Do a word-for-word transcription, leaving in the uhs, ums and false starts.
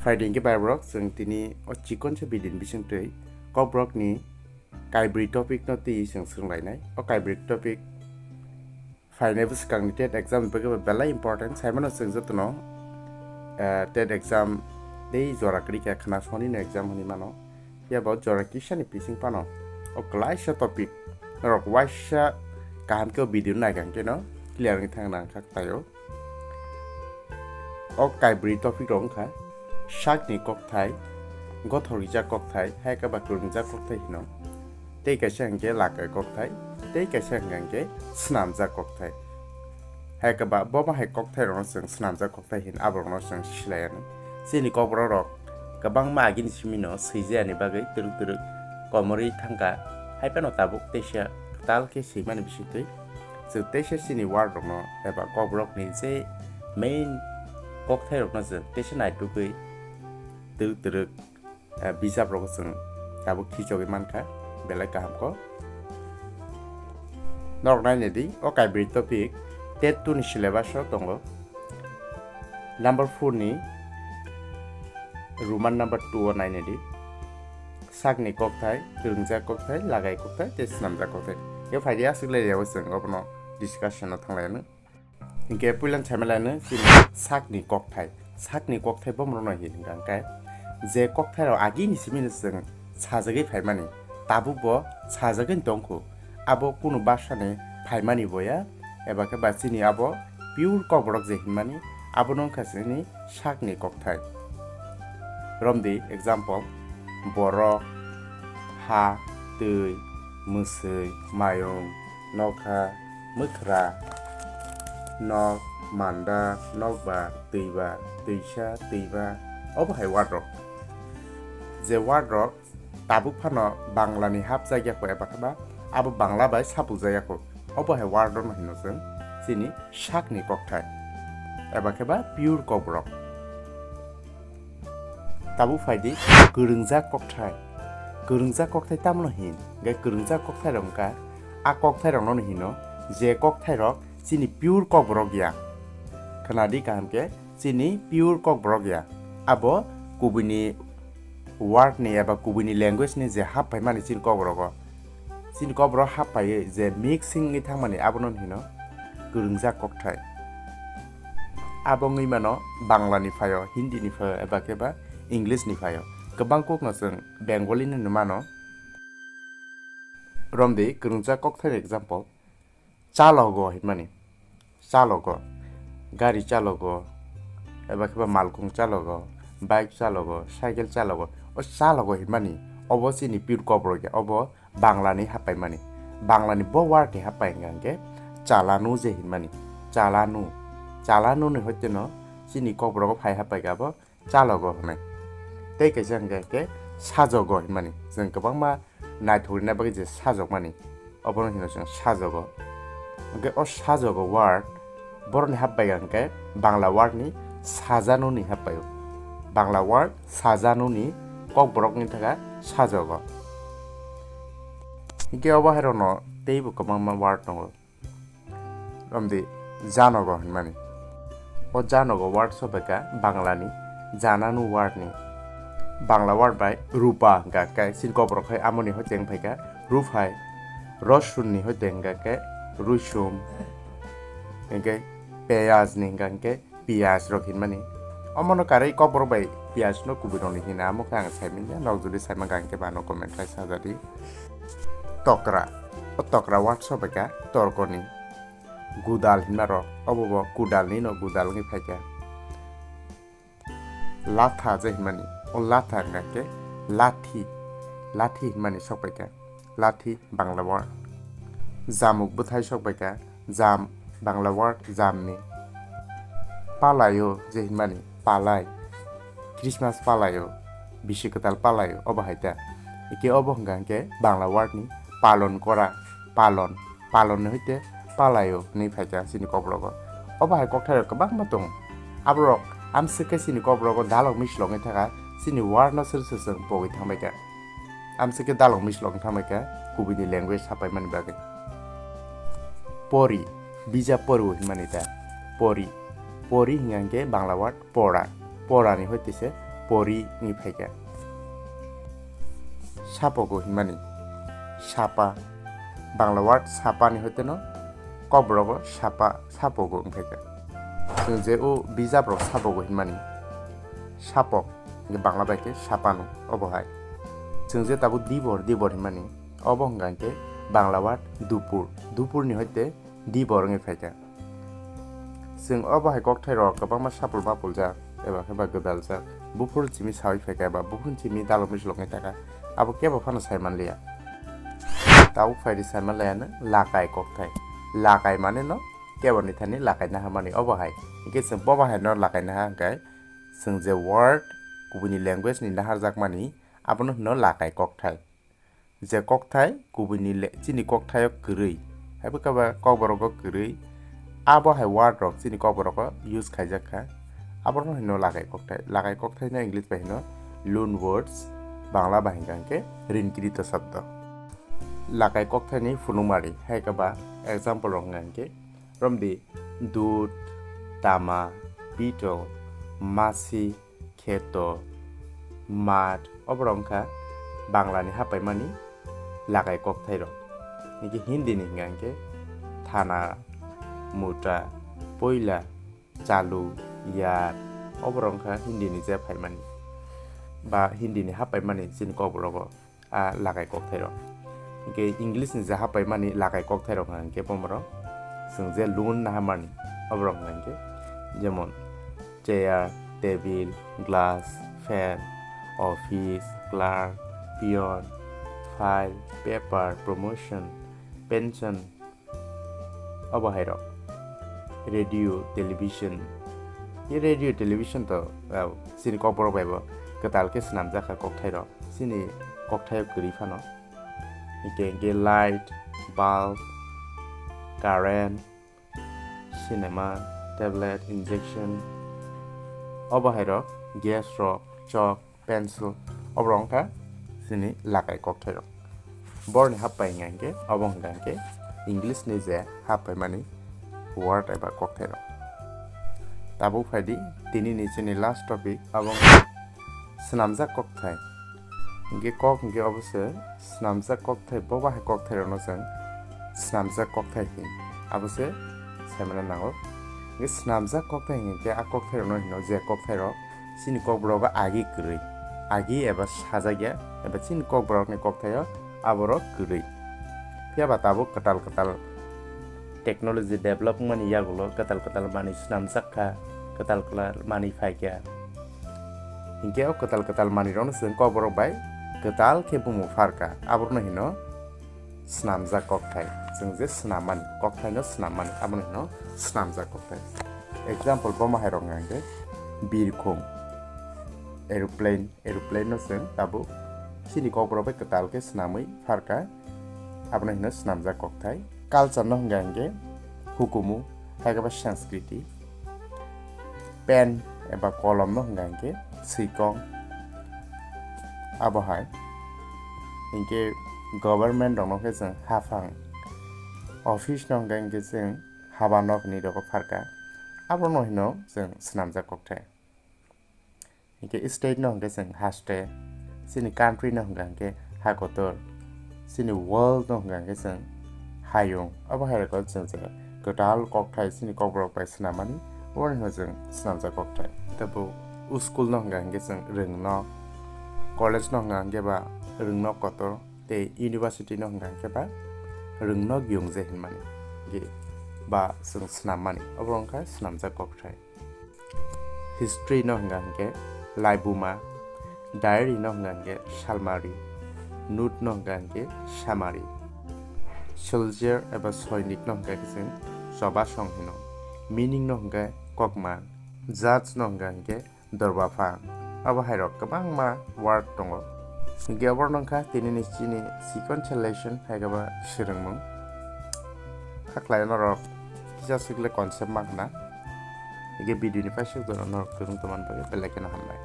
Phaidi hwnkhe bai borok, chwng tini o chikon se bidin bising twi Kokborok ni kaibrwi topic no twi chwng swrwng lainai. O kaibrwi topic phainai bwskang ni TET exam ni bagwi bo belai important. Saimano chwng jotono, eh, TET exam tei jora kwrwi kha khna soni no exam hwnwi mano. Phiya bo jora kisa ni bising phano o klaisa topic norok waisa kaham khe o video naikha hwnkhe no clear wngwi thangna ang kha taio. O kaibrwi topic rok wngkha sakni kokthai, gothorjak kokthai, hai khe ba kwrwngjak kokthai hino. Tei kaisa hwnkhe lakai kokthai, tei kaisa hwnkha hwnkhe swnamjak kokthai. Hai khe ba bo bahai kokthai rokno chwng swnamjak kokthai hin aborokno chwng silai anw. Chini kokborok rok kwbangma agini simi no swijayani bagwi twrwk twrwk komorwi thangkha, hai phano tabuk teisa kwtal khe swimani bisingtwi. Chwng teisa chini word rokno eba kokborokni je main kokthairokno chwng teisa naitugwi twrwk twrwk, eh, bijaprogo chwng tabuk khichogwi mankha, belai kaham kok. Norok nainedi, o kaibrwi topic TET two ni syllabus o tongo. Number four ni Roman number two o nainedi. Sakni kokthai, kwrwngjak kokthai, lagai kokthai, tei swnamjak kokthai. Khe phaidi aswk lai rw chwng obono discussion o thanglai anw. Hinkhe puilan saimalaino chini sakni kokthai. Sakni kokthai bomrokno hin hwnkha hwnkhe je kokthairok agini simino chwng sajagwi phaimani, tabukbo sajagwino tongkhu. Abo kunu basani phaimani boya, eba khe ba chini abo pure kokborok je hinmani, abono wngkha chini sakni kokthai. Romdi example, borok, ha, twi, mwswi, mayung, nokha, mwkhra, nok, manda, nokbar, twibar, twisa, twiba, obo hai word rok. Je word rok tabuk phano Bangla ni hapjak ya kho eba khe ba abo Bangla bai sapuk jak ya kho, obo hai word rok no hino chwng chini sakni kokthai eba khe ba pure kokborok. Tabuk phaidi kwrwngjak kokthai. Kwrwngjak kokthai tamno hin? Hwnkhe kwrwngjak kokthai rok wngkha a kokthai rokno hino je kokthai rok chini pure kokborok ya. Khwnadi kaham khe, chini pure kokborok ya. Abo kubuni word ni eba kubuni language ni je hap phaimani chini kokborogo. Chini kokborok hap phaiwi je mixing wngwi thangmani abono hino kwrwngjak kokthai. Abo wngwi mano Bangla ni phaio, Hindi ni phaio, eba khe ba English ni phaio. Kwbang kokno chwng Bengali ni hwnwi mano. Romdi kwrwngjak kokthai ni example, chalogo hinmani. Chalogo, gari chalogo, eba khe ba malkhung chalogo, bike chalogo, cycle chalogo. O chalogo hinmani, obo chini pure kokborok ya, obo Bangla ni happaimani. Bangla ni bo word ni happai hwnkha hwnkhe chalanu je hinmani. Chalanu. Chalanu ni hoite no chini kokborogo phai happai kha bo chalogo hwnwi. Tei kaisa hwnkha hwnkhe sajogo hinmani. Chwng kwbangma naithok rina bagwi je sajokmani, obono hino chwng sajogo. Hwnkhe o sajogo word, borokni hapbai hwnkhe Bangla word ni sajanu ni hapbai o. Bangla word sajanu ni kokborok ni thaka sajogo. Hwnkhe obo hai rokno teibo kwbangma word tongo. Romdi janogo hinmani. O janogo word sobaikha Bangla ni jananu word ni. Bangla word bai rupa hwnkha khe chini kokborok hai amoni hoite wng phaikha ruphai. Rosun ni hoite hwnkha khe rusum. Hwnkhe peyaj ni hwnkha hwnkhe piyaj rok hinmani. Omono karwi kokborok bai piyaj no kubui rok ni hina, amo khe ang saimanya, nok jodi saimang kha hwnkhe ba ano comment khlai sajadi. Tokra. O tokra word sobaikha torkoni. Gudal hinma rok, obo bo kudal ni no gudal wngwi phaikha. Latha je hinmani, o latha hwnkha khe lathi, lathi hinmani sokpaikha. Lathi Bangla word. Jamuk bwthai sokpaikha, jam Bangla word jamni. Palaio je hinmani, palai, Christmas palaio, bisi kwtal palaio, obo hai ta. Eke obo hwnkha hwnkhe Bangla word ni palon kora, palon, palon ni hoite palaio hinwi phaikha chini kokborogo. Obo hai kokthairok kwbangma tongo. Aborok amswk khe chini kokborogo dalok mislok wngwi thangkha, chini word no swrwk swrwk chwng pogwi thangbaikha. Amswk khe dalok mislok wngwi thangbaikha kubuni language sapaimani bagwi. Pori, bijap pori hinmani ta. Pori, pori hwnkha hwnkhe Bangla word pora. Pora ni hoite se pori wngwi phaikha. Sapogo hinmani sapa, Bangla word sapa ni hoiteno Kokborok o sapa, sapogo wngkhaikha. Chwng je o bijap rok sapogo hinmani sapok, hingke Bangla bai khe sapano obo hai. Chwng je tabuk dibor, dibor hinmani obo hwnka hingke Bangla word dupur, dupur ni hoite dibor wngwi phaikha. Chwng obo hai kokthairok kwbangma sapul mapuljak eba khe ba gwdaljak. Buphuru chimi sawi phaikha eba buphuru chimi dalogni slokni taka abo kebo phano saimanliya. Tabuk phaidi saimanlaiya no lakai kokthai. Lakai mane no kebo ni thani lakai naharmani obo hai. Hingke chwng bobo hai no lakai naha hingke chwng je word kubuni language ni naharjakmani abono hino lakai kokthai. Je kokthai kubuni le-, chini kokthaio kwrwi, haibo khe ba kokborogo kwrwi, abo hai word rok chini kokborogo use khaijak kha, abono hino lagai kokthai. Lagai kokthai no English bai hino loan words, Bangla bai hingka hingke rinkirito sabdo. Lagai kokthai ni phunukmari, hai khe ba example rok hingka hingke romdi dud, tama, pitol, masi, kheto, mat, oborok wngkha Bangla ni hapaimani lagai kokthairok. Niki Hindi ni hingka hingke thana, muta, poila, chalu, yar, oborok wngkha Hindi ni je phaimani ba Hindi ni hapaimani chini kokborogo. A lagai kokthairok. Hingke English ni je hapaimani lagai kokthairok hwnka hingke bomorok chwng je loan naharmani oborok hwnka hingke jemon chair, table, glass, fan, office, clerk, peon, file, paper, promotion, pension, obo hai rok radio, television. Ye radio, television to, ah, chini kokborok bai bo kwtal khe swnamjak kha kokthai rok. Chini kokthai o kwrwi phano. Hingke hingke light, bulb, current, cinema, tablet, injection, obo hai rok, gas rok, chalk, pencil, oborok wngkha chini lakai kokthairok. Borni happai hingka hingke, obo hingka hingke English ni je happaimani word eba kokthairok. Tabuk phaidi, tini ni chini last topic, abo wngkha swnamjak kokthai. Hingke kok hingke obo se swnamjak kokthai, bo bahai kokthairokno chwng swnamjak kokthai hin, abo se saimano nango. Hingke swnamjak kokthai hingke a kokthairokno hino je kokthairok chini kokborok agi kwrwi, agi eba sajakya eba chini kokborokni kokthaio aborok kwrwi. Phiya ba tabuk kwtal kwtal technology develop wngmani yagulo kwtal kwtal manwi swnamjak kha, kwtal kwtal manwi phai kha. Hinkhe o kwtal kwtal manwirokno chwng kokborok bai kwtal khe bumung phar kha, aborokno hino swnamjak kokthai. Chwng je swnam mani, kokthaino swnam mani, abono hino swnamjak kokthai. Example, bomo hai rok hwnka hwnkhe birkhung, aeroplane, aeroplane no chwng tabuk chini kokborok bai kwtal khe swnamwi phar kha, abono hino swnamjak kokthai. Culture no hwnka hwnkhe hukumu, hai khe ba sanskriti. Pen eba kolom no hwnka hwnkhe swikong. Abo hai hinkhe government rok no khe chwng haphang, office no hwnka hwnkhe chwng haba nok hinwi rogo pharkha. Abono hino chwng swnamjak kokthai. Hinkhe state no hwnka chwng haste, chini country no hwnka hwnkhe ha kotor, chini world no hwnka hwnkhe chwng hayung. Abo hai rokno chwng je kwtal kokthai chini kokborok bai swnam mani, obo hino chwng swnamjak kokthai. Tei bo school no hwnka hwnkhe chwng rwngnok, college no hwnka hwnkhe ba rwngnok kotor, tei university no hwnka hwnkhe ba rwngnok yung je hinmani, ge ba chwng swnam mani, obo wngkha swnamjak kokthai. History no hwnka hwnkhe laibuma, diary no hwnka hwnkhe salmari, note no hwnka hwnkhe samari. Soldier eba soinik no hwnka hwnkhe chwng chobasong hino. Meaning no hwnka kokma, judge no hwnka hwnkhe dorbapha. Abo hai rok kwbangma word tongo. Hwnkhe oborok wngkha tini ni chini chikon selection hai khe ba swrwngmung. Hakhlai norok kisa swkle concept ma khna. Hwnkhe video ni paisuk jora norok kwrwng tongmani bagwi belai kheno hambai.